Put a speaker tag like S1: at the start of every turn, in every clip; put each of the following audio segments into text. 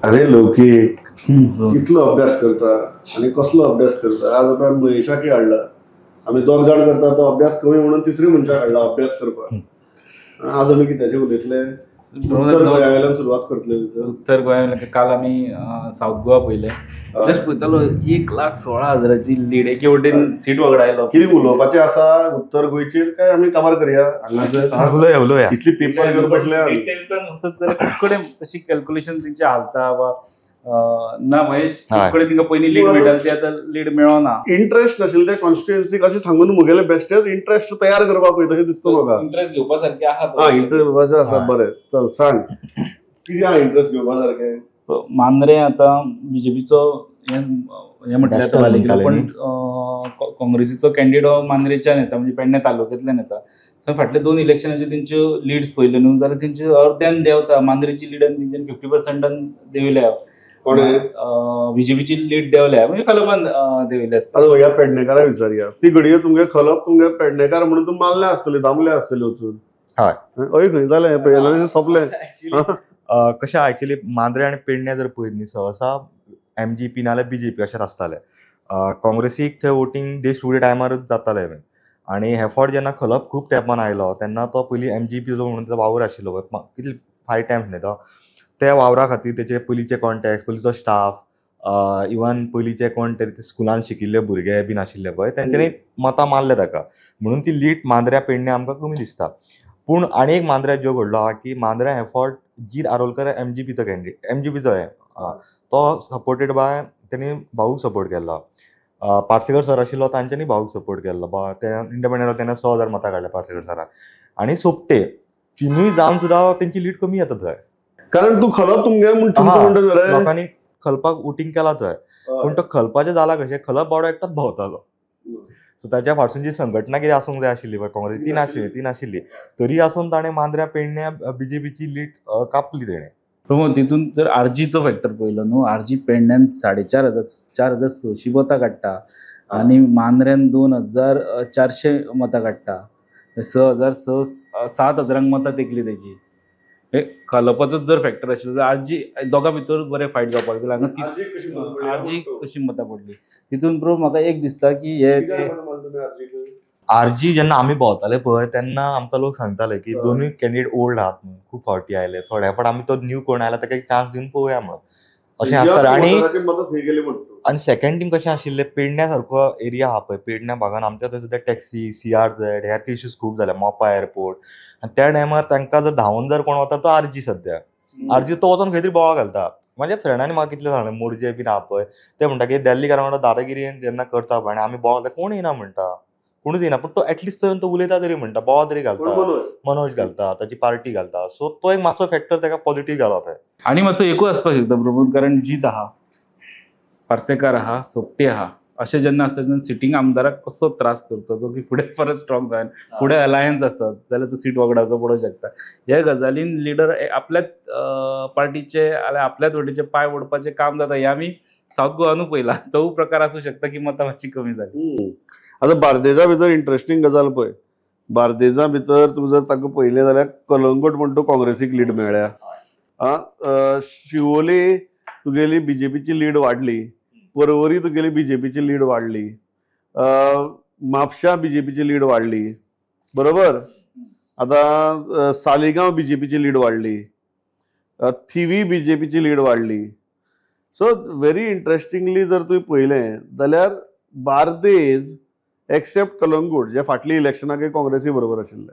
S1: अरे लौकीक कितलो अभ्यास करता आनी कसलो अभ्यास करता. आज आपण महेशाकय हाडला, आमी दोग जाण करता तो अभ्यास कमी म्हणून तिसरी मनशाक हाडला अभ्यास करपाक. आज आमी कित्याचेर उलयतले? उत्तर गोंया वयल्यान सुरवात करतले.
S2: उत्तर गोंया काल आमी सावथ गोवा पयले, जस्ट पळयतालो 1,16,000 लीड, एके वटेन सीट वगडायलो.
S1: कितें उलोवपाचें आसा उत्तर गोंयचेर काय आमी काबार करया? हांगासर
S3: उलोवया,
S1: इतली पेपर घेवन बसल्या.
S2: डिटेल्सान वचत जाल्यार खूब कडेन तशी कॅल्क्युलेशन तेंचे हालता वा ना. महेश कडेन तिंका पयलीं लीड मेळटाली, ती आतां लीड मेळना.
S1: इंट्रस्ट नाशिल्ले त्या कॉन्स्टिट्युएन्सीक अशें सांगून म्हगेले बेस्टेच इंट्रस्ट तयार करपाक पळय तशें दिसता म्हाका.
S2: इंट्रस्ट घेवपा सारकें आहा.
S1: हा, इंट्रस्ट घेवपाचें आसा. बरें चल सांग कितें आहा इंट्रस्ट घेवपा सारकें?
S2: मांद्रें आतां बीजेपीचो हें म्हटल्यार, पण काँग्रेसीचो कॅन्डिडेट हो मांद्रेच्यान येता, म्हणजे पेडणे तालुक्यांतल्यान येता. सो फाटले 2 इलेक्शनाचे तेंच्यो लिड्स पळयल्यो न्हू जाल्यार तेंच्यो अर्द्यान देंवता. मांद्रेची लीड आनी तेंच्यानी 50% देंवल्या. बीजेपीची लीड देंवल्या म्हणजे खलपान देंवले आसता.
S1: आतां ह्या पेडणेकाराक विचारया, ती घडये तुमगे खलप तुमगे पेडणेकार म्हणून तूं मारले आसतले, दामले आसतले वचून.
S3: हय
S1: हय खंय जालें पळयलें सोंपलें.
S3: कशें एक्चुअली मांद्रे आनी पेडणे जर पळयत न्ही, सहसा एमजीपी नाल्यार बीजेपी अशें आसतालें. काँग्रेसीक थंय वोटींग देश फुडें टायमारूच जातालें. आनी हे फावट जेन्ना खलप खूब तेंपान आयलो तेन्ना तो पयलीं एमजीपीचो म्हणून तो वावर आशिल्लो कितले 5 टायम्स न्ही, तो त्या वावरा खातीर तेचे पयलींचे कॉन्टेक्ट, पयलींचो स्टाफ, इवन पयलींचे कोण तरी ते स्कुलान शिकिल्ले भुरगे बीन आशिल्ले पळय, तेंच्यांनी मतां मारले ताका, म्हणून ती लीड मांद्र्या पेडणे आमकां कमी दिसता. पूण आनी एक मांद्र्या ज्यो घडलो आहा की मांद्र्या हे फावट जीत आरोलकर एमजीपीचो कॅन्डिडेट, एमजीपीचो हे तो सपोर्टेड बाय तेणी भाऊक सपोर्ट केल्लो. पार्सेकर सर आशिल्लो तांच्यांनी भाऊक सपोर्ट केल्लो. ते इंडिपेंडंट तेन्ना 6,000 मतां काडले पार्सेकर सराक. आनी सोपटे तिनूय जावन सुद्दां तेंची लीड कमी येता थंय,
S1: कारण तूं खलप तुमगे
S3: लोकांनी खलपाक वोटींग केला थंय. पूण तो खलपाचें जाला कशें, खलप बावडो एकटोच भोंवतालो. सो ताच्या फाटसून जी संघटना कितें आसूंक जाय आशिल्ली पळय काँग्रेस, ती नाशिल्ली, ती नाशिल्ली. तरी आसून ताणें मांद्र्या पेडण्या बीजेपीची लीड कापली तेणें.
S2: प्रमोद, तितून जर आरजीचो फॅक्टर पळयलो न्हू, आरजी पेडण्यान 4,500 4,600 मतां काडटा आनी मांद्र्यान 2,400 मतां काडटा. 6,000 7,000 मतां तेकली तेजी. खलपाचोच जर फॅक्टर आशिल्लो जाल्यार आरजी दोगां भितर बरें फायट जावपाक जाय. हांगा आरजी कशी मतां पडली तितून ब्रो म्हाका एक दिसता की हे
S3: आरजी जेन्ना आमी भोंवताले पळय तेन्ना आमकां लोक सांगताले की दोनूय कॅन्डिडेट ओल्ड आहात म्हणून, खूब फावटी आयले, थोड्या फावट आमी तो न्यू कोण आयला ताका एक चान्स दिवन पळोवया म्हणून अशें आसतालें. आनी सेकंड थिंग कशें आशिल्लें, पेडण्या सारको एरिया आहा पळय, पेडण्या भागान आमच्या थंय सुद्दां टॅक्सी, CRZ ह्या सारके इश्यूज खूब जाले, मोपा एअरपोर्ट. आनी त्या टायमार तांकां जर धांवून जर कोण वता तो आरजी सद्या, आरजी तो वचोन खंय तरी बोवाळ घालता. म्हणजे फ्रेंडांनी म्हाका कितलें सांगलें, मोरजे बीन आहा पळय, ते म्हणटा की दिल्लीकारां वांगडा दादागिरी जेन्ना करता पळय आनी आमी बोवाळ घालता, कोण येना म्हणटा, कोणूच येना, पूण तो एटलिस्ट थंय तो उलयता तरी म्हणटा, बोवाळ तरी घालता, मनोज घालता, ताची पार्टी घालता. सो तो एक मातसो फॅक्टर ताका पॉझिटीव घालो थंय.
S2: आनी मातसो एकूय आसपाक शकता प्रमोद, कारण जीत आहा, पार्सेकार आहा, सोपटे आहा, अशें जेन्ना आसता तेन्ना सिटींग आमदाराक कसो त्रास करचो जो की फुडें परत स्ट्रॉंग जावन फुडें अलायन्स आसत जाल्यार तो सीट वगडावचो पडोवंक शकता. ह्या गजालीन लिडर आपल्याच पार्टीचे आपल्याच वटेचे पांय ओडपाचें काम जाता. हें आमी सावथ गोवानूय पळयलां, तो प्रकार आसूं शकता की मतां मातशी कमी जाली.
S1: आतां बार्देजा भितर इंट्रस्टींग गजाल पळय, बार्देजा भितर तूं जर ताका पळयलें जाल्यार कलंगूट म्हण तूं काँग्रेसीक लीड मेळ्ळ्या, शिवोले तुगेली बीजेपीची लीड वाडली, परवरी तुगेली बीजेपीची लीड वाडली, म्हापशा बीजेपीची लीड वाडली, बरोबर. आतां सालिगांव बीजेपीची लीड वाडली, थिवी बीजेपीची लीड वाडली. सो व्हेरी इंट्रस्टिंगली जर तुवें पळयलें जाल्यार बार्देज एक्सेप्ट कलंगूट जे फाटली इलेक्शनाक काँग्रेसी बरोबर आशिल्ले,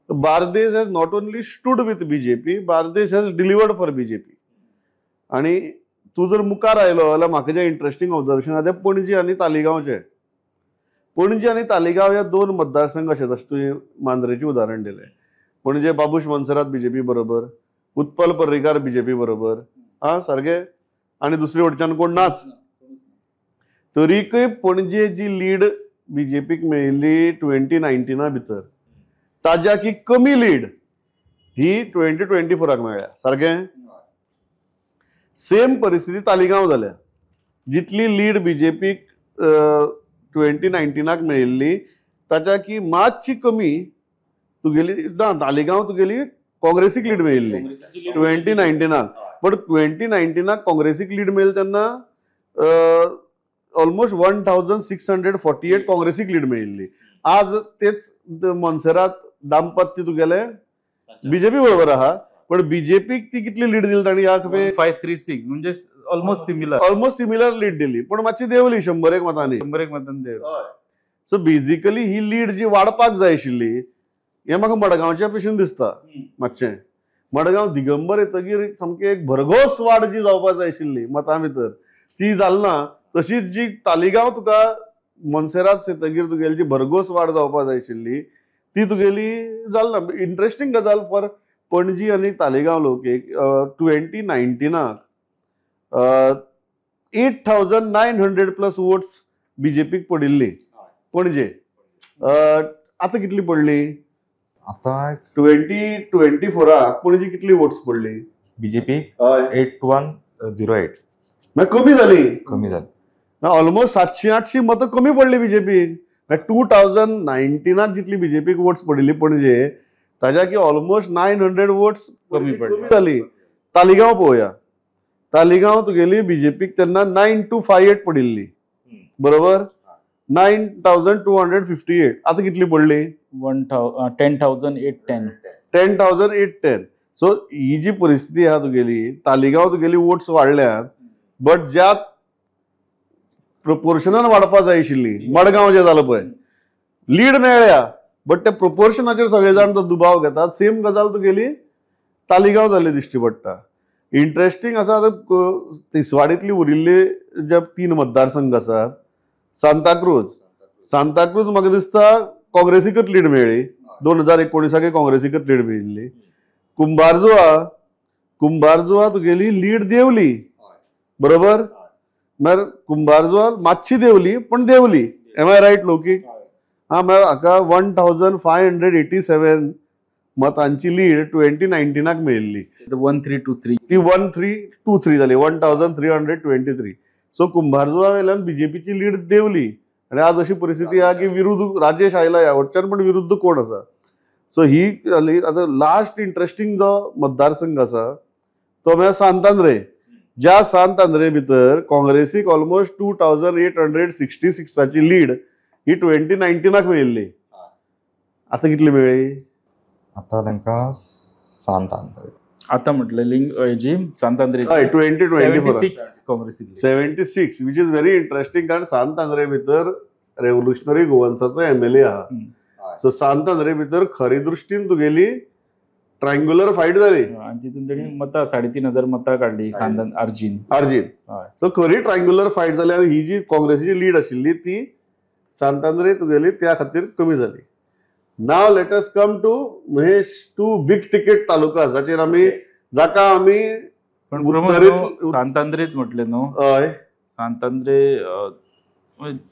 S1: Bardez has not only stood with BJP, Bardez has delivered for BJP. आनी तूं जर मुखार आयलो जाल्यार म्हाका जें इंट्रस्टींग ऑब्जर्वेशन आहा तें पणजी आनी तालिगांवचें. पणजी आनी तालिगांव ह्या 2 मतदारसंघ अशे, जशें तुवें मांद्रेचें उदाहरण दिलें, पणजे बाबूश मनसरात बीजेपी बरोबर, उत्पल पर्रीकार बीजेपी बरोबर, आं सारकें, आनी दुसरे वटच्यान कोण नाच. तरीकय पणजे जी लीड बीजेपीक मेळिल्ली 2019 भितर, ताज्या की कमी लीड ही 2024 मेळ्ळ्या, सारकें. सेम परिस्थिती तालिगांव जाल्या, जितली लीड बीजेपीक 2019 मेळिल्ली ताच्या की मातशी कमी तुगेली ना, तालिगांव तुगेली काँग्रेसीक लीड मेळिल्ली 2019. पण 2019 काँग्रेसीक लीड मेळ्ळी तेन्ना ऑलमोस्ट 1648 काँग्रेसीक लीड मेळिल्ली. आज तेच मोन्सेरात दाम्पत्य तुगेले बीजेपी बरोबर आहा, पण बीजेपीक ती कितली लीड दिली ताणी ह्या खेपे
S2: 536 म्हणजे almost similar,
S1: almost similar lead दिली, पण मातशी देंवली 101 मतांनी,
S2: 101 मतांनी देंवली.
S1: सो बेजिकली ही लीड जी वाडपाक जाय आशिल्ली हें म्हाका मडगांवच्या भशेन दिसता. मातशें मडगांव दिगंबर येतगीर सामकी एक भरघोस वाड जी जावपाक जाय आशिल्ली मतां भितर ती जाली ना. तशीच जी तालिगांव तुका मोन्सेरात येतगीर तुगेली जी भरघोस वाड जावपाक जाय आशिल्ली ती तुगेली जाली ना. इंट्रस्टींग गजाल फॉर पणजी आनी तालिगांव लोक एक 2019 8,900 प्लस वोट्स बीजेपीक पडिल्ली पणजे. आतां कितली पडली?
S3: आतां
S1: 2024 पणजी कितली वोट्स पडली
S3: बीजेपी? 8108.
S1: मागीर कमी जाली,
S3: कमी जाली
S1: ऑलमोस्ट 700-800 मतां कमी पडली बीजेपीक. 2019 जितली बीजेपीक वोट्स पडिल्ली पणजे ताज्या की ऑलमोस्ट 900 वोट्स
S2: कमी पडली
S1: जाली. तालिगांव पळोवया, तालिगांव तुगेली बीजेपीक तेन्ना 9258 पडिल्ली, बरोबर 9258. आतां कितली पडली?
S2: 10,810.
S1: 10,810. सो ही जी परिस्थिती आहा तुगेली तालिगांव तुगेली वोट्स वाडल्यात, बट ज्या प्रोपोर्शनान वाडपा जाय आशिल्ली मडगांव जें जालां पळय लीड मेळ्ळ्या, बट त्या प्रोपोर्शनाचेर सगळे जाण तो दुबाव घेतात. सेम गजाल तुगेली तालिगांव जाल्ली दिश्टी पडटा. इंट्रस्टींग आसा आतां तिसवाडींतली उरिल्ली जे 3 मतदारसंघ आसात, सांताक्रूज, सांताक्रूज म्हाका दिसता काँग्रेसीकच लीड मेळ्ळी 2019 काँग्रेसीकच लीड मेळिल्ली. कुंभारजुआ, कुंभारजुआ तुगेली लीड देंवली, बरोबर म्हळ्यार कुंभारजुआ मातशी देंवली पण देंवली. एम I right लौकीक? हा, म्हळ्यार हाका 1587 मतांची लीड 2019 मेळिल्ली,
S2: 1323
S1: ती 1323 जाली, 1323. सो कुंभारजुआ वयल्यान बीजेपीची लीड देंवली आनी आज अशी परिस्थिती आहा की विरुद्ध राजेश आयला ह्या वटच्यान, पण विरुद्ध कोण आसा. सो ही जाली. आतां लास्ट इंट्रस्टींग जो मतदारसंघ आसा तो म्हळ्यार सांतांद्रे. ज्या सांतांद्रे भितर काँग्रेसीक ऑलमोस्ट 2866 लीड ही 2019 मेळिल्ली. आतां कितली मेळ्ळी?
S3: आतां तांकां सांतांद्रे
S2: आतां म्हटलें लिंग हेजी सांतांद्रे
S1: हय 2024
S2: काँग्रेसीक
S1: 76, which is very interesting, कारण सांतांद्रे भितर रेव्होल्युशनरी गोवन्साचो एमएलए आहा. सो सांतांद्रे भितर खरी दृश्टीन तुगेली ट्रायंगुलर फायट जाली
S2: आनी तितून तेणी मतां 3,500 मतां काडली आर्जीन
S1: आर्जीन. सो खरी ट्रायंगुलर फायट जाली आनी ही जी काँग्रेसीची लीड आशिल्ली ती सांतांद्रे तुगेली त्या खातीर कमी जाली. Now let us come to Mahesh 2 big ticket taluka जाचेर आमी जाका आमी
S2: सांतांद्रेच म्हटलें न्हू. हय, सांतांद्रे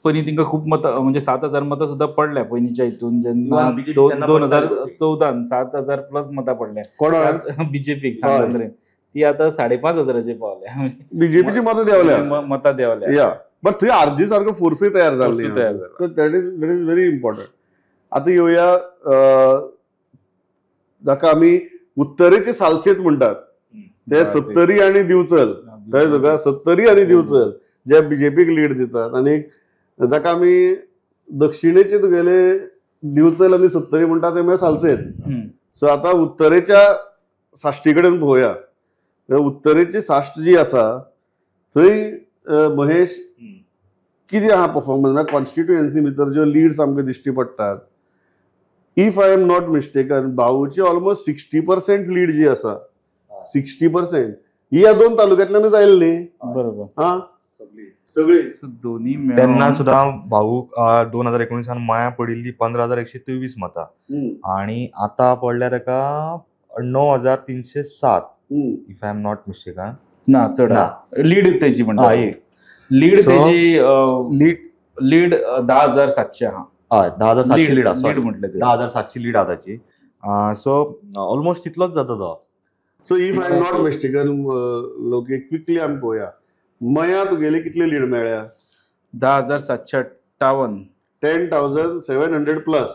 S2: पयलीं तिंका खूब मतां म्हणजे 7,000 मतां सुद्दां पडल्या पयलींच्या हितून, जेन्ना 2014 7,000 प्लस मतां पडल्या
S1: कोणाक
S2: बीजेपीक सांतांद्रे, ती आतां 5,500 पावल्या.
S1: बीजेपीची मतां देंवल्या,
S2: मतां देंवल्या.
S1: या बट थंय आरजी सारको फोर्सूय तयार जाल्ली, that is that is very important. आतां येवया जाका आमी उत्तरेचे सालसेत म्हणटात ते सत्तरी आनी दिवचल, कळ्ळें तुका? सत्तरी आनी दिवचल जे बीजेपीक लीड दितात, आनी जाका आमी दक्षिणेचे तुगेले दिवचल आनी सत्तरी म्हणटात ते म्हळ्यार सालसेत. सो आतां उत्तरेच्या साश्टी कडेन पळोवया. उत्तरेची साश्ट जी आसा थंय महेश कितें आहा परफॉर्मन्स, म्हळ्यार कॉन्स्टिट्युएन्सी भितर ज्यो लीड्स आमकां दिश्टी पडटात, if I am not mistaken भाऊची ऑलमोस्ट 60% लीड जी आसा, 60% ही ह्या 2 तालुक्यांतल्यानच आयली न्ही,
S2: बरोबर?
S1: हा, सगळी
S2: दोन्ही
S3: तेन्ना सुद्दां भाऊ 2019 माया पडिल्ली 15,123 मतां आनी आतां पडल्या ताका 9,307, if I am not mistaken.
S2: ना चड लीड तेजी म्हणटा, लीड तेजी लीड 10,700 आहा.
S3: हय, 10,700 लीड आसा,
S2: लीड म्हटलें
S3: 10,700 लीड आहा ताची. सो ऑलमोस्ट तितलोच जाता तो.
S1: So if I am not mistaken लोक क्विकली आमी पळोवया मया तुगेली कितली लीड मेळ्ळ्या?
S2: 10,758,
S1: 10,700 प्लस.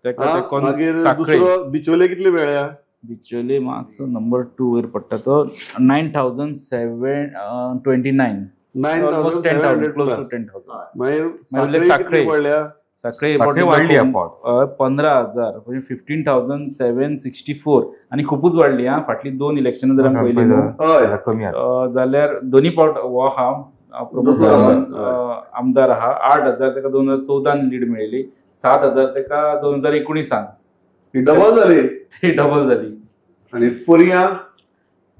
S1: मागीर दुसरो बिचोले कितली मेळ्ळ्या?
S2: बिचोले मातसो नंबर 2 वयर पडटा तो 9,729.
S1: 9,700
S2: क्लोज टू 10,000.
S1: मागीर
S2: मागीर
S1: साखळे पडल्या,
S2: साखळे
S3: वाडली
S2: 15,000 म्हणजे 15,764 आनी खुपूच वाडली. हा फाटली 2 इलेक्शनां जर आमी पळयली न्हू
S3: कमी
S2: जाल्यार दोनी पावट हो आहा प्रमोद सावंत आमदार आहा 8,000 ताका 2014 लीड मेळिल्ली, 7,000 ताका 2019
S1: डबल जाली,
S2: ती डबल जाली.
S1: आनी पर्या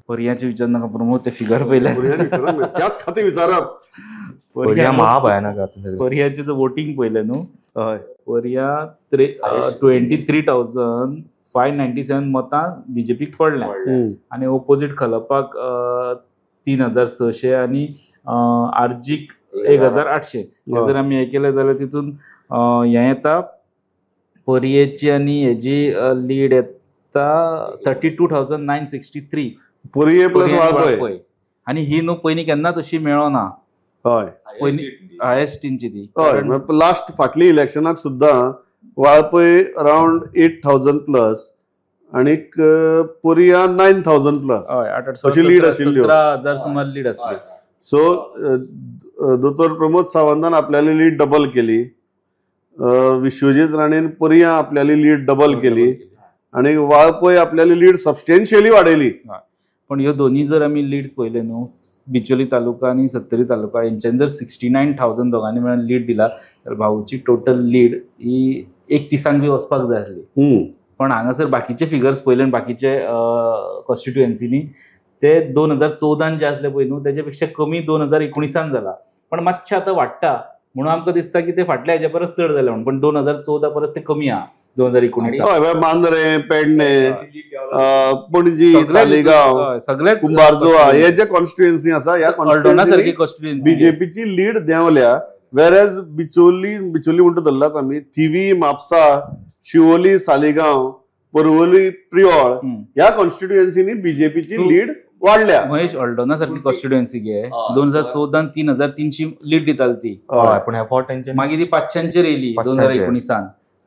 S2: पर्याचे विचार नाका प्रमोद, ते फिगर पयले
S1: त्याच खातीर विचारप.
S3: पर्या महाभयानक.
S2: पर्याचे जो वोटींग पयलें न्हू, पर्या 23,597 मतां बीजेपीक पडल्या आनी ओपोजीट खलपाक 3,600 आनी आरजीक 1,800. जर आमी हें केलें जाल्यार तितून हें येता पर्येची आनी हेजी लीड येता 32,963
S1: पर्ये प्लस वाळपय.
S2: आनी ही न्हू पयलीं केन्नाच अशी मेळना.
S1: हय,
S2: पयलीं हायेस्ट तेंची ती.
S1: हय, लास्ट फाटली इलेक्शनाक सुद्दां वाळपय अरावंड 8,000 प्लस आनीक पर्या 9,000 प्लस.
S2: हय, 8,
S1: अशी लीड आशिल्ली,
S2: 17,000 सुमार लीड आसली.
S1: सो दोतोर प्रमोद सावंतान आपल्याली लीड डबल केली, विश्वजीत राणेन पर्या आपल्याली लीड डबल केली आनी वाळपय आपल्याली लीड सबस्टेन्शियली वाडयली.
S2: पण ह्यो दोन्ही जर आमी लीड्स पळयले न्हू, बिचोली तालुका आनी सत्तरी तालुका हेंच्यान जर 69,000 दोगांनी मेळून लीड दिला तर भाऊची टोटल लीड ही 130 बी वचपाक जाय आसली. पण हांगासर बाकीचे फिगर्स पळयले आनी बाकीचे कॉन्स्टिट्युएन्सीनी ते 2014 जे आसले पळय न्हू तेजे पेक्षा कमी 2019 जाला, पण मातशें आतां वाडटा म्हणून आमकां दिसता की ते फाटल्या हेच्या परस चड जाले म्हणून, पण 2014 परस ते कमी आहा 2019.
S1: हय, मांद्रें, पेडणे, पणजी, तालिगांव,
S2: सगळेच
S1: कुंभारजुआ हे जे कॉन्स्टिट्युएन्सी आसा ह्या
S2: हळदोणा सारकी कॉन्स्टिट्युएन्सी
S1: बीजेपीची लीड देंवल्या. वेरेज बिचोली, बिचोली म्हणटा धरलाच आमी, थिवी, म्हापसा, शिवोली, सालिगांव, पर्वरी, प्रियोळ ह्या कॉन्स्टिट्युएन्सीनी बीजेपीची लीड वाडल्या.
S2: महेश, हळदोणा सारकी कॉन्स्टिट्युएन्सी घे 2014 3,300 लीड दिताली ती,
S3: पण
S2: मागीर ती 500 येयली 2019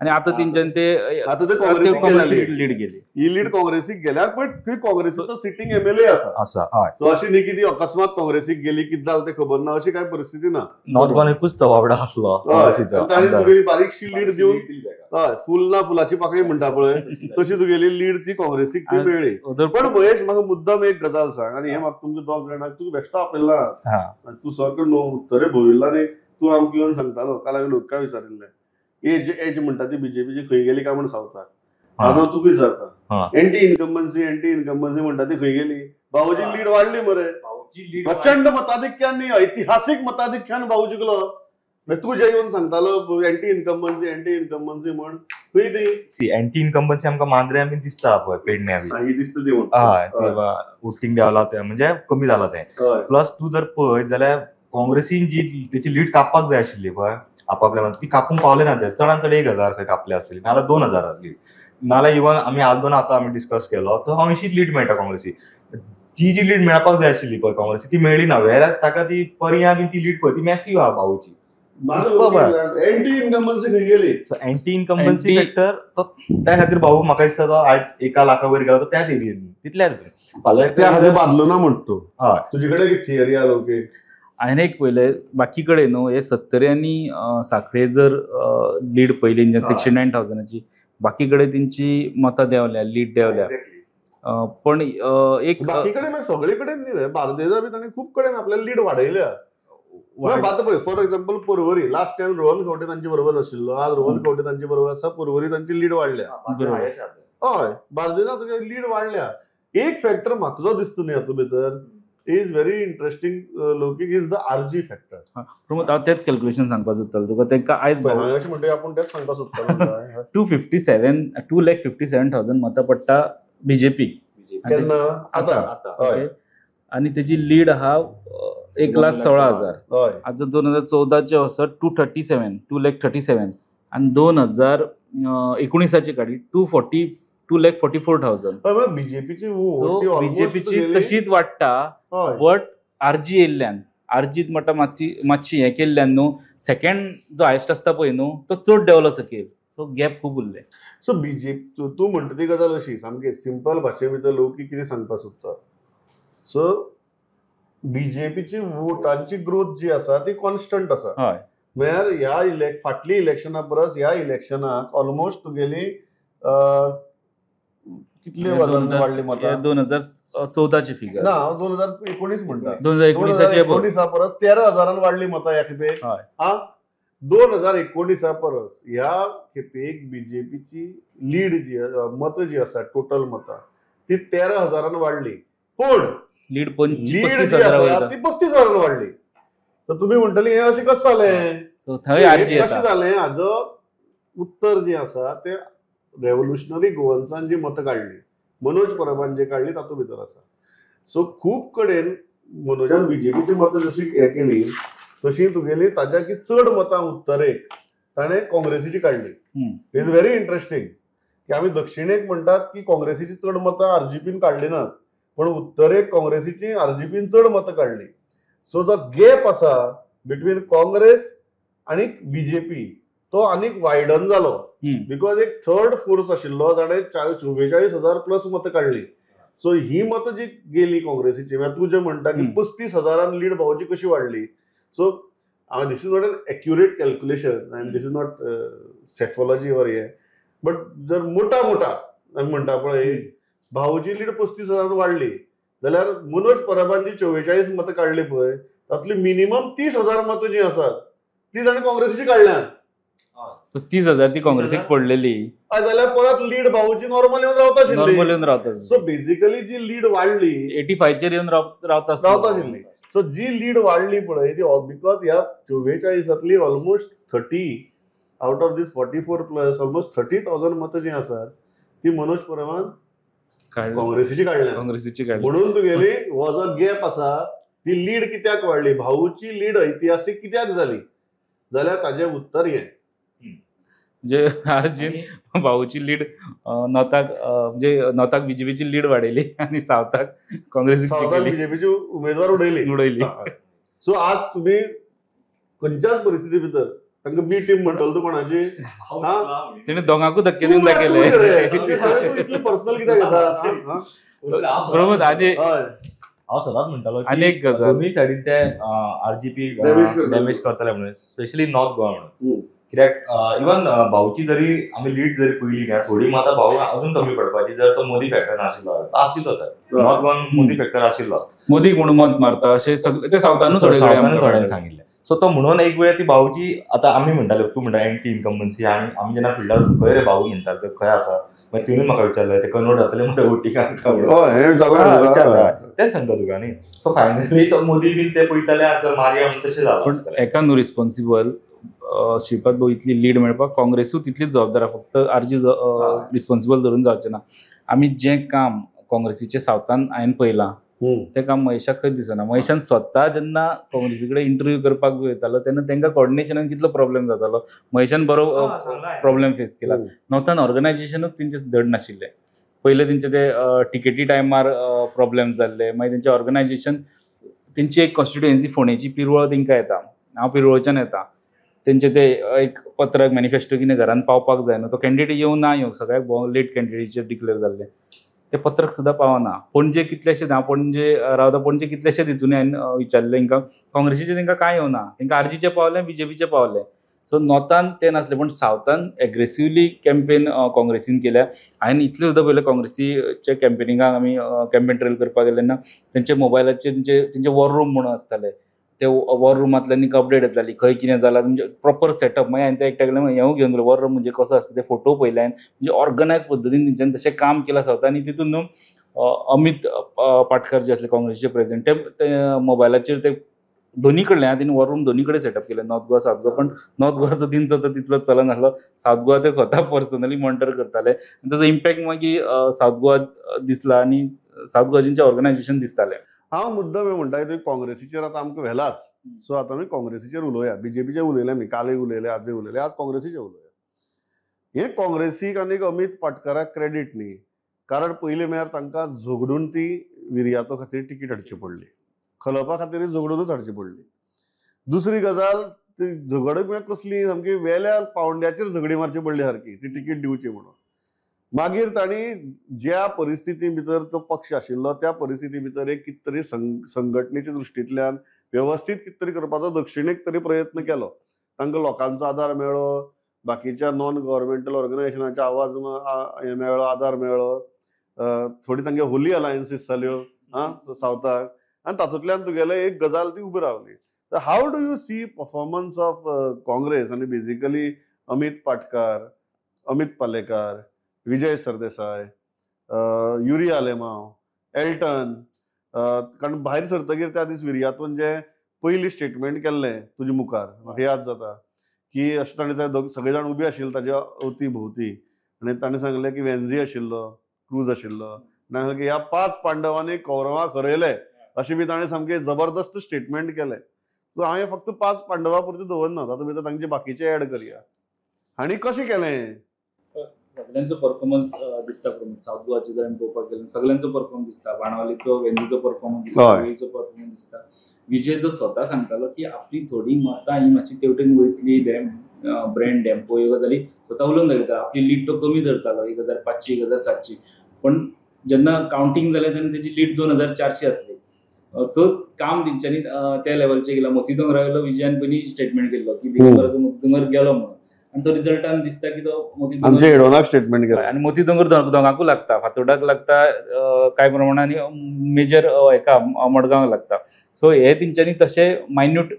S2: आनी आतां तेंच्यान ते
S1: आतां ते काँग्रेसीक
S2: लीड गेली.
S1: ही लीड काँग्रेसीक गेल्या, बट थंय काँग्रेसीचो सिटींग एमएलए आसा. सो अशी न्ही की ती अकस्मात काँग्रेसीक गेली कितें जालें तें खबर ना, अशी कांय परिस्थिती ना.
S3: नॉर्थ गोवान एकूच तो बाबडो आसलो,
S1: ताणें तुगेली बारीकशी लीड दिवन, हय, फूल ना फुलाची पाकळी म्हणटा पळय तशी तुगेली लीड ती काँग्रेसीक ती मेळ्ळी. पण महेश, म्हाका मुद्दाम एक गजाल सांग, आनी हें म्हाका तुमकां दोग जाणांक, तुका बेश्टो आपयला, तूं सारको न्हू उत्तरे भोविल्लो न्ही, तूं आमकां येवन सांगतालो, काल हांवें लोकांक विचारिल्लें एज एज म्हणटा ती बीजेपीची खंय गेली काय म्हण सावथाक. आतां तुका विचारता, एंटी इन्कम्बन्सी, एंटी इन्कम्बन्सी म्हणटा ती खंय गेली? भाऊजी लीड वाडली मरे, प्रचंड मताधिक्यान, ऐतिहासीक मताधिक्यान भाऊ जिखलो. तूं जे येवन सांगतालो एंटी इन्कम्बन्सी, एंटी इन्कम्बन्सी म्हण, खंय ती
S3: एंटी इन्कम्बन्सी? आमकां मांद्रे बी दिसता पळय, पेडण्या बी
S1: ही दिसता ती.
S3: हय, वोटींग देंवला तें, म्हणजे कमी जाला तें. प्लस तूं जर पळयत जाल्यार काँग्रेसीन जी तेची लीड कापपाक जाय आशिल्ली पळय आपापल्या, ती कापूंक पावले ना. ते चडान चड 1,000 खंय कापले आसतली, नाजाल्यार 2,000 लीड, नाजाल्यार इवन आमी आल्दोना आतां आमी डिस्कस केलो तो अंयशीच लीड मेळटा काँग्रेसी. ती जी लीड मेळपाक जाय आशिल्ली पळय काँग्रेसी, ती मेळ्ळी ना. वेराज ताका ती पर्या बी ती लीड पळय ती मॅसीव आहा भाऊची.
S1: एंटी इन्कम्बन्सी खंय गेली?
S3: सो एंटी इन्कम्बन्सी फॅक्टर तो त्या खातीर भाऊ म्हाका दिसता तो आयज 1 लाखा वयर गेलो तो त्याच एरियेन, तितल्याच हितून.
S1: त्या खातीर बादलो ना म्हणटा तूं.
S3: हय,
S1: तुजे कडेन कितें थियरी आहा लोके?
S2: हांवें एक पळयलें बाकी कडेन न्हू, हे सत्तरी आनी साखळे जर लीड पळयली 69,000ची, बाकी कडेन तेंची मतां देंवल्या, लीड देंवल्या. पण एक
S1: बाकी कडेन म्हणजे सगळे कडेन न्ही रे, बार्देजा बी ताणें खूब कडेन आपल्या लीड वाडयल्या. आतां पळय, for example Porvorim, last time Rohan Khaunte तांचे बरोबर नाशिल्लो, आज रोहन खंवटे तांचे बरोबर आसा, पर्वरी तांची लीड वाडल्या. हय, बार्देजा तुगे लीड वाडल्या. एक फॅक्टर म्हाका जो दिसता न्ही हातूंत भितर is very interesting looking is the RG factor.
S2: Pramod, हांव तेच कॅल्क्युलेशन सांगपाक सोदतालो तुका. तांकां आयज
S1: अशें म्हणटा आपूण तेच सांगपाक सोदतालो.
S2: 2,57,000 मतां पडटा बीजेपीक
S1: केन्ना आतां. हय,
S2: आनी तेजी लीड आहा 1,16,000. आतां 2014 वचत 237, 2,37,000 आनी 2019 काडी 2,44,000.
S1: बीजेपीची
S2: बीजेपीची तशीच वाडटा, बट आरजी येयल्ल्यान, आरजीत म्हणटा मातशी मातशी हें केल्ल्यान न्हू, सेकंड जो हायस्ट आसता पळय न्हू तो चड देंवलो सकयल. सो गॅप खूब उरले.
S1: सो बीजेपी तूं म्हणटा ती गजाल अशी सामकी सिंपल भाशे भितर लोक कितें सांगपाक सोदता. सो बीजेपीची वोटांची ग्रोथ जी आसा ती कॉन्स्टंट आसा.
S2: हय,
S1: म्हळ्यार ह्या फाटली इलेक्शना परस ह्या इलेक्शनाक ऑलमोस्ट तुगेली कितले वाडली मतां?
S2: 2014ची फिगर
S1: ना, हांव 2019 म्हणटा.
S2: 2019
S1: परस 13,000 वाडली मतां ह्या खेपेक. हा, 2019 परस ह्या खेपेक बीजेपीची लीड जी मतां जी आसा टोटल मतां ती 13,000 वाडली, पूण
S2: लीड
S1: जी आसा ती 35,000 वाडली. तर तुमी म्हणटली हें अशें कशें जालें? कशें जालें हाजो उत्तर जें आसा तें रेव्होल्युशनरी गोवन्सान जी मतां काडली, मनोज परबान जी काडली तातूंत भितर आसा. सो खूब कडेन मनोजान बीजेपीची मतां जशी हें केली तशी तुगेली ताज्या की चड मतां उत्तरेक ताणें काँग्रेसीची काडली. It is very interesting की आमी दक्षिणेक म्हणटात की काँग्रेसीची चड मतां आरजीपीन काडली नात, पण उत्तरेक काँग्रेसीची आरजीपीन चड मतां काडली. सो जो गॅप आसा बिटवीन काँग्रेस आनी बीजेपी तो आनीक वायडन जालो, because एक थर्ड फोर्स आशिल्लो ताणें 44,000 प्लस मतां काडली. सो ही मतां जी गेली काँग्रेसीची, म्हळ्यार तूं जें म्हणटा की 35,000 लीड भावची कशी वाडली. So this is not an accurate calculation and this is not psephology or हें, बट जर मोटा मोटा आमी म्हणटा पळय भाऊची लीड 35,000 वाडली जाल्यार मनोज परबान जी 44 मतां काडली पळय तातली मिनिमम 30,000 मतां जी आसात ती ताणें काँग्रेसीची काडल्यात.
S2: 30,000 ती काँग्रेसीक पडलेली
S1: जाल्यार परत लीड भाऊची नॉर्मल येवन रावता आशिल्ली.
S2: नॉर्मल येवन रावता.
S1: सो बेजिकली जी लीड वाडली
S2: 85चेर येवन रावता
S1: आशिल्ली. सो जी लीड वाडली पळय ती because ह्या 44तांतली almost 30 out of this 44 plus almost 30,000 मतां जी आसात ती मनोज परबान काँग्रेसीची काडल्या.
S2: काँग्रेसीची काडली
S1: म्हणून तुगेली हो जो गॅप आसा ती लीड कित्याक वाडली, भाऊची लीड ऐतिहासीक कित्याक जाली जाल्यार ताजें उत्तर हें.
S2: म्हणजे आरजीन भाऊची लीड नॉर्थाक, म्हणजे नॉर्थाक बीजेपीची लीड वाडयली आनी सावथाक काँग्रेसीक
S1: सावथाक बीजेपीची उमेदवार उडयली. सो आज तुमी खंयच्याच परिस्थिती भितर तांकां बी टीम म्हणटलो तूं कोणाची,
S2: तेणे दोगांकूय धक्के दिवन दाखयले.
S1: इतले पर्सनल कित्याक घेता?
S2: बरोबर. आनी
S3: हांव सदांच म्हणटालो
S2: आनी एक गजाल
S3: दोनूय सायडीन ते आरजीपी डॅमेज करतले म्हणून, स्पेशली नॉर्थ गोवा म्हणून. कित्याक इवन भाऊची जरी आमी लीड जरी पयली न्ही, थोडी मतां भाऊ अजून कमी पडपाची जर तो मोदी फॅक्टर नाशिल्लो आशिल्लो तर नॉर्थ गोवान मोदी फॅक्टर आशिल्लो,
S2: मोदी कोण मत मारता अशें सगळे ते सावथानूच
S3: थोड्यांनी सांगिल्लें. सो तो म्हणून एक वेळ ती भाऊची आतां आमी म्हणटाले, तूं म्हणटा एंटी इन्कम्बन्सी, आनी आमी जेन्ना फिल्डार खंय रे भाऊ म्हणटाले खंय आसा, मागीर तिणूय म्हाका विचारलें ते कन्वर्ट जातले म्हणटा वोटिंगाक विचारलें, तेंच सांगता तुका न्ही. सो फायनली तो मोदी बीन ते पळयताले आतां मारया म्हणून तशें जालां.
S2: पण एका न्हू रिस्पॉन्सिबल श्रीपाद भाऊ इतली लीड मेळपाक काँग्रेसूय तितलीच जबाबदार, फक्त आरजी रिस्पॉन्सिबल धरून जावचें ना. आमी जें काम काँग्रेसीचें सावथान हांवें पळयलां तें काम महेशाक खंयच दिसना. महेशान स्वता जेन्ना काँग्रेसी कडेन इंटरव्यू करपाक वयतालो तेन्ना तांकां कॉर्डिनेशनान कितलो प्रॉब्लेम जातालो, महेशान बरो प्रॉब्लेम फेस केला. नॉर्थान ऑर्गनायजेशनूच तेंचें धड नाशिल्लें. पयलें तेंचे ते टिकेटी टायमार प्रॉब्लेम जाल्ले, मागीर तेंचें ऑर्गनायजेशन, तेंची एक कॉन्स्टिट्युएन्सी फोंडेची पिरवळ तेंकां येता, हांव पिरवळच्यान येता, तेंचे ते एक पत्रक मॅनिफेस्टो कितें घरान पावपाक जायना, तो कॅन्डिडेट येवं ना येवं सगळ्याक भोव लेट कॅन्डिडेटीचेर डिक्लेर जाल्ले ते पत्रक सुद्दां पावना. पणजे कितलेशे, हांव पणजे रावता, पणजे कितलेशे तितून हांवें विचारलें तांकां, काँग्रेसीचें तांकां कांय येवना, तांकां आरजीचें पावलें, बीजेपीचें पावलें. सो नॉर्थान तें नासलें, पूण सावथान एग्रेसिवली कॅम्पेन काँग्रेसीन केल्या. हांवें इतलें सुद्दां पयलें काँग्रेसीच्या कॅम्पेनिंगाक आमी कॅम्पेन ट्रेल करपाक गेले तेन्ना तेंच्या मोबायलाचेर तेंचे वॉर रूम म्हणून आसताले, ते वॉर रुमांतल्यान एक अपडेट येताली खंय कितें जालां, म्हणजे प्रॉपर सेटअप. मागीर हांवें ते एकट्या कडल्यान हेंवूय घेवन गेलो, वॉर रूम म्हणजे कसो आसता ते फोटो पळयले हांवें, म्हणजे ऑर्गनायज पद्दतीन तेंच्यांनी तशें काम केलां सावथान. आनी तितून न्हू अमीत पाटकर जे आसले काँग्रेसीचे प्रेसिडेंट ते मोबायलाचेर ते दोन्ही कडल्यान तेणी वॉर रूम दोन्ही कडेन सेटअप केले, नॉर्थ गोवा सावथ गोवा. पण नॉर्थ गोवाचो तेंचो तो तितलो चलनासलो, सावथ गोवा ते स्वता पर्सनली मॉनिटर करताले आनी ताजो इम्पॅक्ट मागीर सावथ गोवा दिसला आनी सावथ गोवाचें ऑर्गनायजेशन दिसतालें.
S1: हांव मुद्दम हें म्हणटा की काँग्रेसीचेर आतां आमकां व्हेलाच, सो आतां आमी काँग्रेसीचेर उलोवया. बीजेपीचेर उलयले आमी, कालय उलयले, आजय उलयले, आज काँग्रेसीचेर उलोवया. हें काँग्रेसीक आनी अमीत पाटकराक क्रेडीट न्ही, कारण पयलीं म्हळ्यार तांकां झगडून ती विर्यातो खातीर तिकीट हाडची पडली, खलपा खातीर झगडूनच हाडची पडली. दुसरी गजाल, ती झगड म्हळ्यार कसली सामकी वेल्या पावंड्याचेर झगडी मारची पडली सारकी ती तिकीट दिवची म्हणून. मागीर तांणी ज्या परिस्थिती भितर तो पक्ष आशिल्लो त्या परिस्थिती भितर एक कितें तरी संघटनेच्या दृश्टींतल्यान वेवस्थीत कितें तरी करपाचो दक्षिणेक तरी प्रयत्न केलो. तांकां लोकांचो आदार मेळ्ळो, बाकीच्या नॉन गव्हर्मेंटल ऑर्गनायझेशनाचे आवाज मेळ्ळो, आदार मेळ्ळो, थोडी तांगे होली अलायन्सीस जाल्यो आं सावथाक आनी तातूंतल्यान तुगेले एक गजाल ती उबी रावली. तर how do you see performance of Congress आनी बेजिकली अमीत पाटकार, अमीत पालेकार, विजय सरदेसाय, युरी आलेमाव, एल्टन, कारण भायर सरतगीर त्या दीस विर्यातून जे पयली स्टेटमेंट केल्लें तुजे मुखार म्हाका याद जाता की अशें ताणें ते सगळे जाण उबे आशिल्ले ताज्या अवती भोंवती आनी ताणें सांगलें की वेन्झी आशिल्लो, क्रूज आशिल्लो, ताणें की ह्या 5 पांडवांनी कौरवांक हरयले अशें बी ताणें सामकें जबरदस्त स्टेटमेंट केलें. सो हांवें फक्त 5 पांडवा पुरतें दवरना, तातूंत भितर तांचे बाकीचे एड करया. आनी कशें केलें
S2: सगळ्यांचो परफॉर्मन्स दिसता प्रमोद. सावथ गोवाचे जर आमी पळोवपाक गेले सगळ्यांचो परफॉर्मन्स दिसता, बाणावलीचो वेंझीचो परफॉर्मन्स दिसता, वेळीचो परफॉर्मन्स दिसता. विजय तो स्वता सांगतालो की आपली थोडी मतां ही मातशी तेवटेन वयतली, डॅम ब्रँड डॅम्पो ह्यो गजाली स्वता उलोवन दाखयता. आपली लीड तो कमी धरतालो 1500 1700, पण जेन्ना कावंटींग जालें तेन्ना तेजी लीड 2400 आसली. सो काम तेंच्यांनी त्या लेवलचेर केलां. मोती दोंगरा वयलो विजयान पयलीं स्टेटमेंट केल्लो की दिगंबराचो मोती दोंगर गेलो म्हणून, आनी तो रिजल्टान दिसता की तो मोती
S1: दोंगर स्टेटमेंट केला.
S2: आनी मोती दोंगर दोगांकूय लागता, फातोर्डाक लागता कांय प्रमाणान, मेजर हेका मडगांव लागता. सो हे तेंच्यांनी तशें मायन्यूट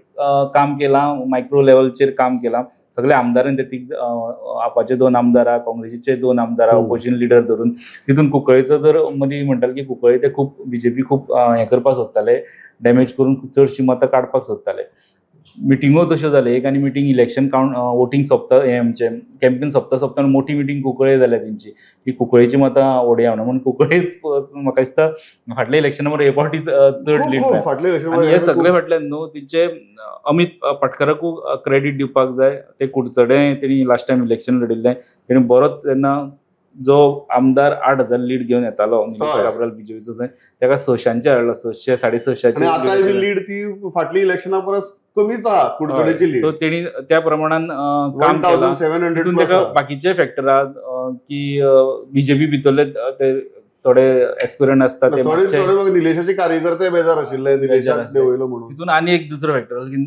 S2: काम केलां, मायक्रो लेवलचेर काम केलां. सगळे आमदारान ते आपाचे 2 आमदार, काँग्रेसीचे 2 आमदार, ऑपोजिशन लिडर धरून तितून कुंकळेचो जर मदीं म्हणटाले की कुंकळे ते खूब बीजेपी खूब हें करपाक सोदताले, डॅमेज करून चडशीं मतां काडपाक सोदताले. मिटिंगो तश्यो जाल्यो एक आनी मिटींग इलेक्शन कावंट वोटींग सोंपता हें आमचें कॅम्पेन सोंपता सोंपता मोठी मिटींग कुंकळे जाल्या तेंची की कुंकळेची मतां ओडया म्हणून. कुंकळे म्हाका दिसता फाटल्या इलेक्शना हे फावटी चड लीड. आनी हे सगळे फाटल्यान न्हू तेंचे अमीत पाटकाराकूय क्रेडीट दिवपाक जाय. ते कुडचडें तेणी लास्ट टायम इलेक्शन लढिल्लें, तेणी बरोच तेन्ना जो आमदार 8000 लीड घेवन येतालो निलेश काब्राल बीजेपीचो, तेका 600 हाडलो, 600 650.
S1: आतां लीड ती फाटली इलेक्शना परस कमीच आहा कुडचडेची लीड.
S2: सो तेणी त्या प्रमाणान काम केलां. तितून तेका बाकीचे फॅक्टर आहा की बीजेपी भितरले ते थोडे एस्पिरंट आसता, ते
S1: थोडे निलेशाचे कार्यकर्ते बेजार आशिल्ले निलेशाक देंवयलो म्हणून.
S2: तितून आनी एक दुसरो फॅक्टर की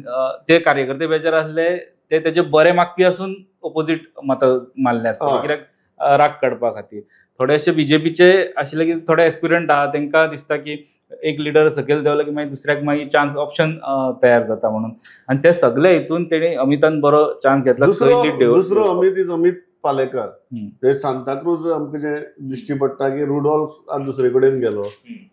S2: ते कार्यकर्ते बेजार आसले ते तेजे बरे मागपी आसून ओपोजीट मतां मारले आसतले, कित्याक राग काडपा खातीर. थोडे अशे बीजेपीचे आशिल्ले की थोडे एस्पिरंट आहा, तांकां दिसता की एक लिडर सकयल देंवलो की मागीर दुसऱ्याक मागीर चान्स ऑप्शन तयार जाता म्हणून. आनी ते सगळे हितून तेणी अमितान बरो चान्स घेतला.
S1: दुसरो अमीत is Amit Palekar. ते सांताक्रूज आमकां जें दिश्टी पडटा की रुडॉल्फ आज दुसरे कडेन गेलो,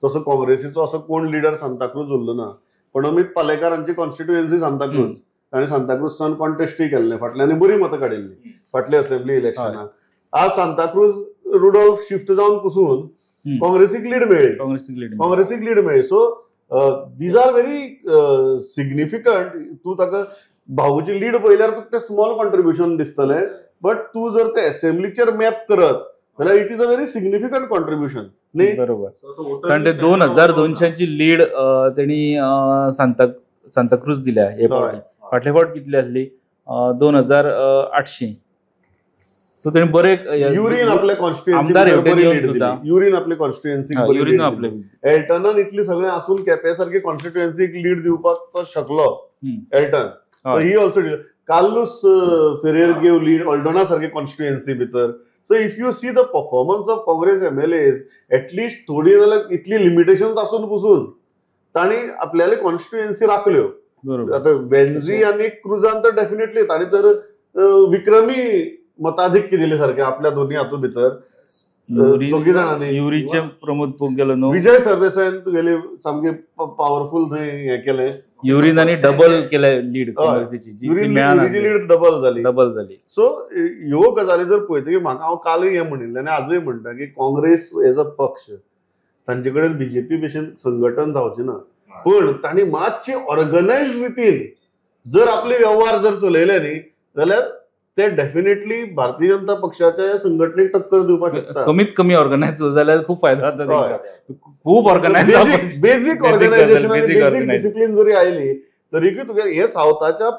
S1: तसो काँग्रेसीचो असो कोण लिडर सांताक्रूज उरलो ना, पण अमीत पालेकर हांची कॉन्स्टिट्युएन्सी सांताक्रूज, ताणें सांताक्रूज कॉन्टेस्टूय केल्लें फाटल्यान आनी बरी मतां काडिल्लीं फाटले असेंब्ली इलेक्शनाक. आज सांताक्रूज रुडॉल्फ शिफ्ट जावन पसून काँग्रेसीक लीड मेळ्ळी, काँग्रेसीक लीड मेळ्ळी. So these are very significant. तूं ताका भाऊची लीड पळयल्यार तुका तें स्मॉल कॉन्ट्रिब्युशन दिसतलें, बट तूं जर ते असेंब्लीचेर मॅप करत जाल्यार it is a very significant contribution न्ही.
S2: बरोबर, कारण ते 2200 लीड तेणी सांताक्रूज दिल्या हे फावटी. फाटले फावट कितली आसली 2800. सो तेणी बरे
S1: युरीन आपले कॉन्स्टिट्युएन्सी, युरीन आपले कॉन्स्टिट्युएन्सी,
S2: युरीन आपले
S1: एल्टनान इतली सगळें आसून केपें सारकी कॉन्स्टिट्युएन्सीक लीड दिवपाक तो शकलो Elton. He also Carlos Ferreira gave lead Aldona सारके कॉन्स्टिट्युएन्सी भितर. So if you see the performance of Congress MLAs at least थोडी जाल्यार इतली लिमिटेशन्स आसून पसून तांणी आपल्याले कॉन्स्टिट्युएन्सी राखल्यो. आतां वेन्झी आनी क्रुजान तर डेफिनेटली तांणी तर विक्रमी मताधिक्य दिले सारखे आपल्या दोन्ही हातूंत भितर दोगी जाणांनी.
S2: युरीचे प्रमोद गेलो न्हू,
S1: विजय सरदेसायन तुगेले सामके पावरफूल थंय हें केलें.
S2: युरीन आनी डबल केले लीड काँग्रेसीची,
S1: युरीची लीड डबल जाली,
S2: डबल जाली.
S1: सो ह्यो गजाली जर पळयतकीर म्हाका हांव कालूय हें म्हणिल्लें आनी आजूय म्हणटा की काँग्रेस एज अ पक्ष तांचे कडेन बीजेपी भशेन संघटन जावचें ना, पण तांणी मातशी ऑर्गनायज रितीन जर आपले व्यवहार जर चलयले न्ही जाल्यार ते डेफिनेटली भारतीय जनता पक्षाच्या संघटनेक टक्कर दिवपाक शकता.
S2: कमीत कमी ऑर्गनायज जाल्यार खूब फायदो जाता. खूब ऑर्गनायज,
S1: बेजीक ऑर्गनायझेशन आनी बेजीक डिसिप्लीन जरी आयली तरीकूय तुगे हे सावथाच्या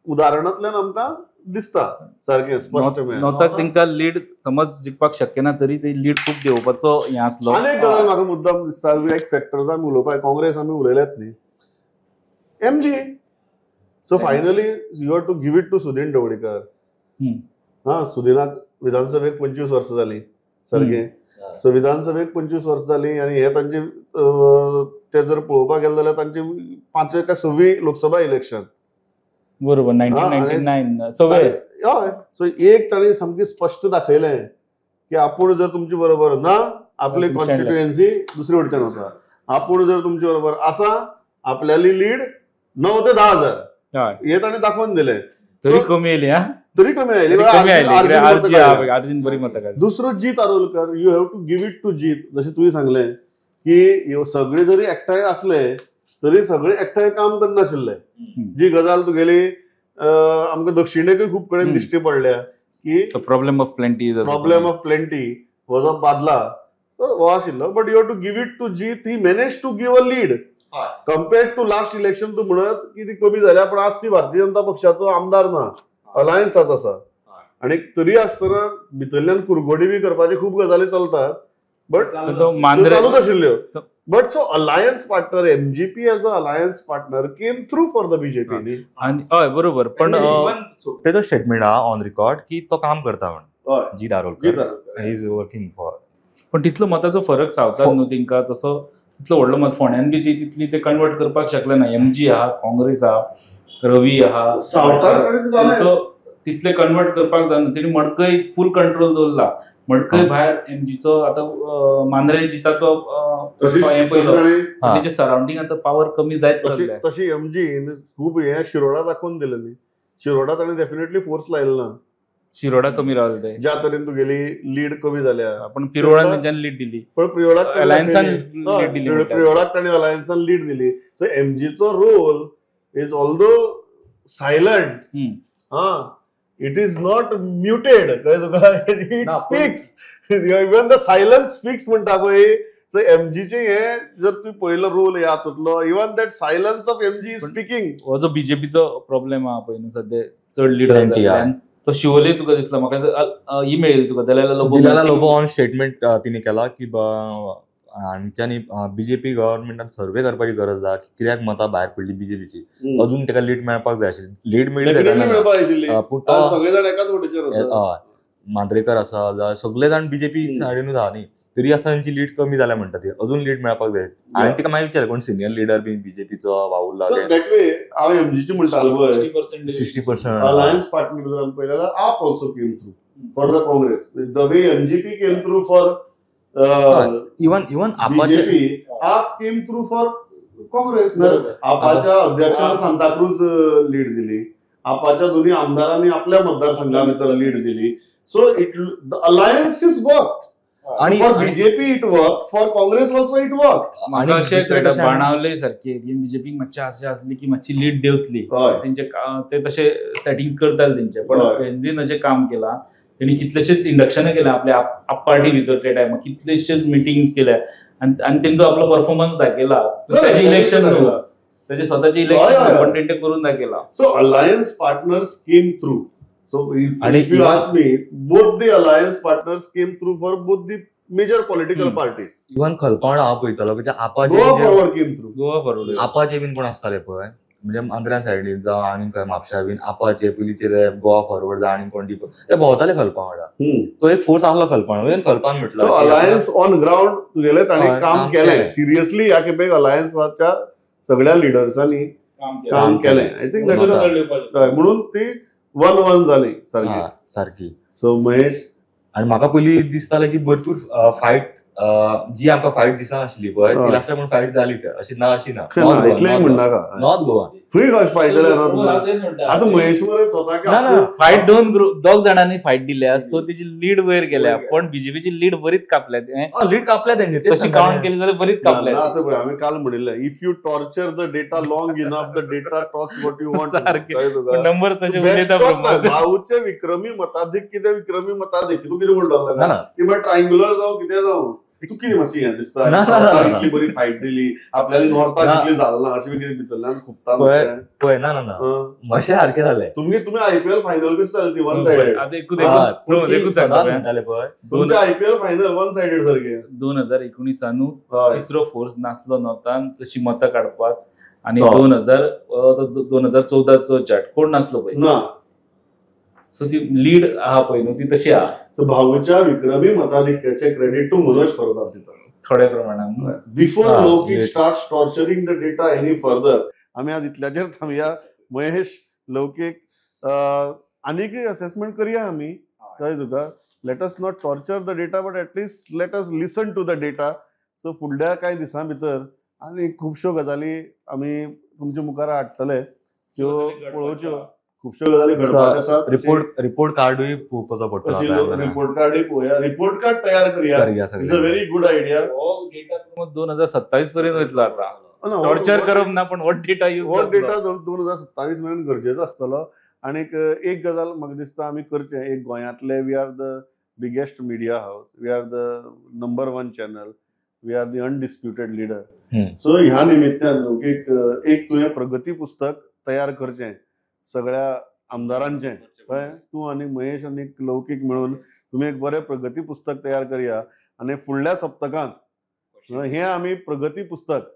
S1: उदाहरणांतल्यान आमकां दिसता सारकें स्पश्ट.
S2: नॉर्थाक तांकां लीड समज जिखपाक शक्य ना तरी ते लीड खूब देंवपाचो हें आसलो.
S1: आनी एक गजाल म्हाका मुद्दाम दिसता, एक फॅक्टर आमी उलोवपाक काँग्रेस आमी उलयल्यात न्ही, MG. So finally you have to give it to Sudin Dhavalikar. हा, सुदिनाक विधानसभेक 25 वर्सां जालीं सारकें. सो विधानसभेक 25 वर्सां जालीं आनी हे तांचे ते जर पळोवपाक गेले जाल्यार तांचे 5वे काय 6वी लोकसभा इलेक्शन.
S2: बरोबर, 1999 सगळे.
S1: हय, सो एक तांणी सामकें स्पश्ट दाखयलें की आपूण जर तुमचे बरोबर ना आपली कॉन्स्टिट्युएन्सी दुसरे वटेन वता, आपूण जर तुमचे बरोबर आसा आपल्याली लीड 9 ते 10 हजार हे ताणें दाखोवन दिलें.
S2: तरी कमी येयली. हा,
S1: तरी कमी आयली.
S2: आरजीन बरी मतां काडली.
S1: दुसरो Jeet Arolkar, you have to give it to Jeet. जशें तुवें सांगलें की सगळे जरी एकठांय आसले तरी सगळे एकठांय काम करनाशिल्ले. जी गजाल तुगेली आमकां दक्षिणेकूय खूब कडेन दिश्टी पडल्या की
S2: problem of plenty,
S1: problem of plenty हो जो बादला हो आशिल्लो. But you have to give it to Jeet, he manage to give a lead compared to last election. तूं म्हणत की ती कमी जाल्या, पण आज ती भारतीय जनता पक्षाचो आमदार ना, अलायन्साच आसा. आनी तरी आसतना भितरल्यान कुरघोडी बी करपाची खूब गजाली चलतात, बट चालूच आशिल्ल्यो. But so alliance partner MGP as a alliance partner came through for the BJP.
S2: आनी हय बरोबर. पण
S3: तेजो स्टेटमेंट आहा ऑन रिकॉर्ड की तो काम करता म्हणून Jeet Arolkar, he is working for.
S2: पण तितलो मताचो फरक सावतात न्हू तेंकां, तसो तितलो व्हडलो मत फोंड्यान बी ती तितली ते कन्वर्ट करपाक शकले ना. एमजी आहा, काँग्रेस आहा, रवी आहा, तेंचो तितले कन्वर्ट करपाक जायना. तेणी मडकय फूल कंट्रोल दवरला. मडकय भायर एमजीचो आतां मांद्रे जिताचो हें पयलो, तेचे सरावंडींग आतां पावर कमी जायत चल्ल्या.
S1: तशी एमजी खूब हें शिरोडा दाखोवन दिलें न्ही. शिरोडा ताणें डेफिनेटली फोर्स लायलो ना.
S2: शिरोडा कमी रावले ते,
S1: ज्या तरेन तुगेली लीड कमी जाल्या.
S2: पण पिरोळान तेंच्यानी लीड दिली,
S1: पण पिरोळाक
S2: अलायन्सान लीड दिली,
S1: पिरोळाक ताणें अलायन्सान लीड दिली. सो एमजीचो रोल is although silent, हा, it is not muted. कळ्ळें तुका, it speaks, even the silence speaks म्हणटा पळय. सो एमजीचे हे जर तुवें पळयलो रोल ह्या हातूंतलो, even that silence of MG is speaking.
S2: हो जो बीजेपीचो प्रॉब्लेम आहा पळय न्हू सद्या, चड लीड तो शिवोले तुका दिसला. म्हाका ही मेळिल्ली तुका दलाला लोबो,
S3: दलाला लोबो ऑन स्टेटमेंट तिने केला की हांच्यानी बीजेपी गव्हर्मेंटान सर्वे करपाची गरज आहा की कित्याक मतां भायर पडली बीजेपीची, अजून ताका लीड मेळपाक जाय आशिल्ली. लीड मेळ्ळी
S1: ताका,
S3: पूण
S1: सगळे जाण एकाच वटेचेर
S3: हय, मांद्रेकर आसा जावं सगळे जाण बीजेपी सायडीनूच आहा न्ही, तरी आसतना तांची लीड कमी जाल्या म्हणटा ती, अजून लीड मेळपाक जाय. हांवें तिका मागीर विचारलें कोण सिनियर लिडर बी बीजेपीचो वावुरला.
S1: हांव एमजीची म्हणटालो पळय
S3: 60%
S1: अलायन्स पार्टनर जर आमी पळयलें जाल्यार AAP also came through for the Congress, the way MGP came through for
S3: even even
S1: BJP, AAP came through for Congress. आपाच्या अध्यक्षान सांताक्रूज लीड दिली, आपाच्या दोन्ही आमदारांनी आपल्या मतदारसंघा भितर लीड दिली. So it the alliance is work.
S3: आणि
S1: for BJP it work, for Congress also it work.
S2: म्हाका अशें कळटा बाणावले सारकी एरियेन बीजेपीक मातशें आशा आसली की मातशी लीड देंवतली, तेंचे ते तशे सेटिंग्स करताले तेंचे. पण रेंजीन अशें काम केलां, तेणी कितलेशेच इंडक्शनां केल्या आपल्या आप पार्टी भितर त्या टायमार, कितलेशेच मिटिंग्स केल्या आनी तेंचो आपलो परफॉर्मन्स दाखयला. तेजें इलेक्शन न्हू, तेजें स्वताचें इलेक्शन पण तेंचे करून दाखयला.
S1: So alliance partners came through. So if you ask me, both the alliance partners came through for both the major political parties.
S3: Even खलपाण हांव पळयतालो कित्याक आपाचे
S1: Goa Forward came through.
S2: Goa Forward
S3: आपाचे बीन कोण आसताले पळय, म्हणजे आंध्रा सायडीन जावं आनी खंय म्हापशा बीन आपाचे पयलींचे ते गोवा फॉरवर्ड जावं आनी कोण ते भोंवताले खलपा वांगडा. तो एक फोर्स आसलो खलपाण, खलपान म्हटलं
S1: अलायन्स ऑन ग्राउंड तुगेले ताणें काम केलें सिरियसली. ह्या खेपेक अलायन्साच्या सगळ्या लिडर्सांनी काम केलें. I think म्हणून ती 1-1 जाली सारकी
S3: सारकी.
S1: सो महेश,
S3: आनी म्हाका पयलीं दिसतालें की भरपूर फायट जी आमकां फायट दिसनाशिल्ली पळय ती लास्टाक पूण फायट जाली. अशी ना, अशी ना,
S1: इतलें म्हणनाका.
S3: नॉर्थ गोवा
S1: खंय कशें फायट जाल्या आतां महेश मरे स्वताक
S2: फायट दोन ग्रुप दोग जाणांनी फायट दिल्या. सो तेजी लीड वयर गेल्या, पण बीजेपीची लीड बरीच कापल्या.
S3: लीड कापल्या तेंची,
S2: तशी काउंट केली जाल्यार बरीच कापल्या.
S1: आतां पळय आमी काल म्हणिल्लें, if you torture the data long enough the data talks what you want.
S2: Number तशे उलयता.
S1: भाऊचे विक्रमी मताधिक कितें, विक्रमी मताधिक तूं कितें म्हणटा की मागीर ट्रायंगुलर जावं कितें जावं, तूं कितें मातशें हें दिसता,
S3: ना, ना, ना, ना.
S1: इतली बरी फायट दिली आपल्याला, नॉर्थाक
S3: ना.
S1: इतली जालें ना अशें बी कितें भितरल्यान खुपता.
S3: पळय पळय, ना ना ना, मातशें सारकें जालें.
S1: तुमगे तुमी आयपीएल फायनल कशी जाली ती वन सायडेड.
S2: आतां एकूच
S3: हय,
S2: एकूच
S3: पूण ती
S2: एकूच
S3: सदांच
S2: सांगता
S3: म्हणटाले पळय.
S1: तुमचे आयपीएल फायनल वन सायडेड सारकें.
S2: 2019
S1: हय.
S2: तिसरो फोर्स नासलो नॉर्थान तशी मतां काडपाक आनी
S1: हय.
S2: 2014चो चार्ट कोण नासलो पळय.
S1: ना.
S2: सो ती लीड आहा पळय न्हू, ती तशी आहा.
S1: तर भाऊच्या विक्रमी मताधिक्याचे क्रेडिट टू मनोज परब दिता.
S2: थोड्या प्रमाणान.
S1: बिफोर
S3: हा,
S1: लौकीक
S3: yes.
S1: Start torturing the data any further, आमी आज इतल्याचेर थांबया. महेश, लौकीक, आनीकय असेसमेंट करया आमी. कळ्ळें तुका? Let us not torture the data, but at least let us listen to the data. So फुडल्या कांय दिसां भितर आनी खुबश्यो गजाली आमी तुमच्या मुखार हाडटले, त्यो पळोवच्यो. खुबश्यो गजाली घडपाच्यो आसात.
S3: रिपोर्ट कार्डूय पळोवपाचो पडटलो
S1: अशी
S3: आतां.
S1: रिपोर्ट कार्डूय पळोवया, रिपोर्ट कार्ड तयार करया.
S3: करया
S1: it's a
S3: सगळें.
S1: Very good idea.
S2: हो डेटा 2027 पर्यंत वयतलो. आतां टॉर्चर करप ना, पण हो डेटा
S1: हो
S2: यूज
S1: डेटा 2027 मेरेन गरजेचो आसतलो. आनीक एक गजाल म्हाका दिसता आमी करचें, एक गोंयांतले, we are the biggest media house, we are the number one channel, we are the undisputed leader. So ह्या निमित्तान लोकीक एक तुवें प्रगती पुस्तक तयार करचें सगळ्या आमदारांचें. कळ्ळें? तूं आनी महेश आनी लौकीक मेळून तुमी एक बरें प्रगती पुस्तक तयार करया आनी फुडल्या सप्तकांत हें आमी प्रगती पुस्तक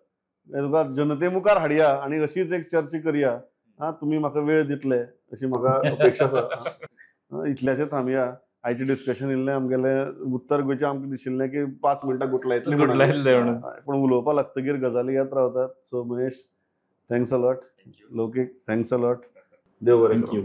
S1: हें तुका जनते मुखार हाडया आनी अशीच एक चर्चा करया. आं, तुमी म्हाका वेळ दितले अशी म्हाका अपेक्षा आसा. आं, इतल्याचेर थांबया. आयचें डिस्कशन इल्लें आमगेलें उत्तर गोंयचें आमकां दिशिल्लें की 5 मिनटां गुटलायतलीं म्हणून.
S2: गुटलायतले म्हणून.
S1: पूण उलोवपाक लागतगीर गजाली येत रावतात. So Mahesh, thanks a lot. Laukik, thanks a lot. देव बरें करूं.
S2: Thank you.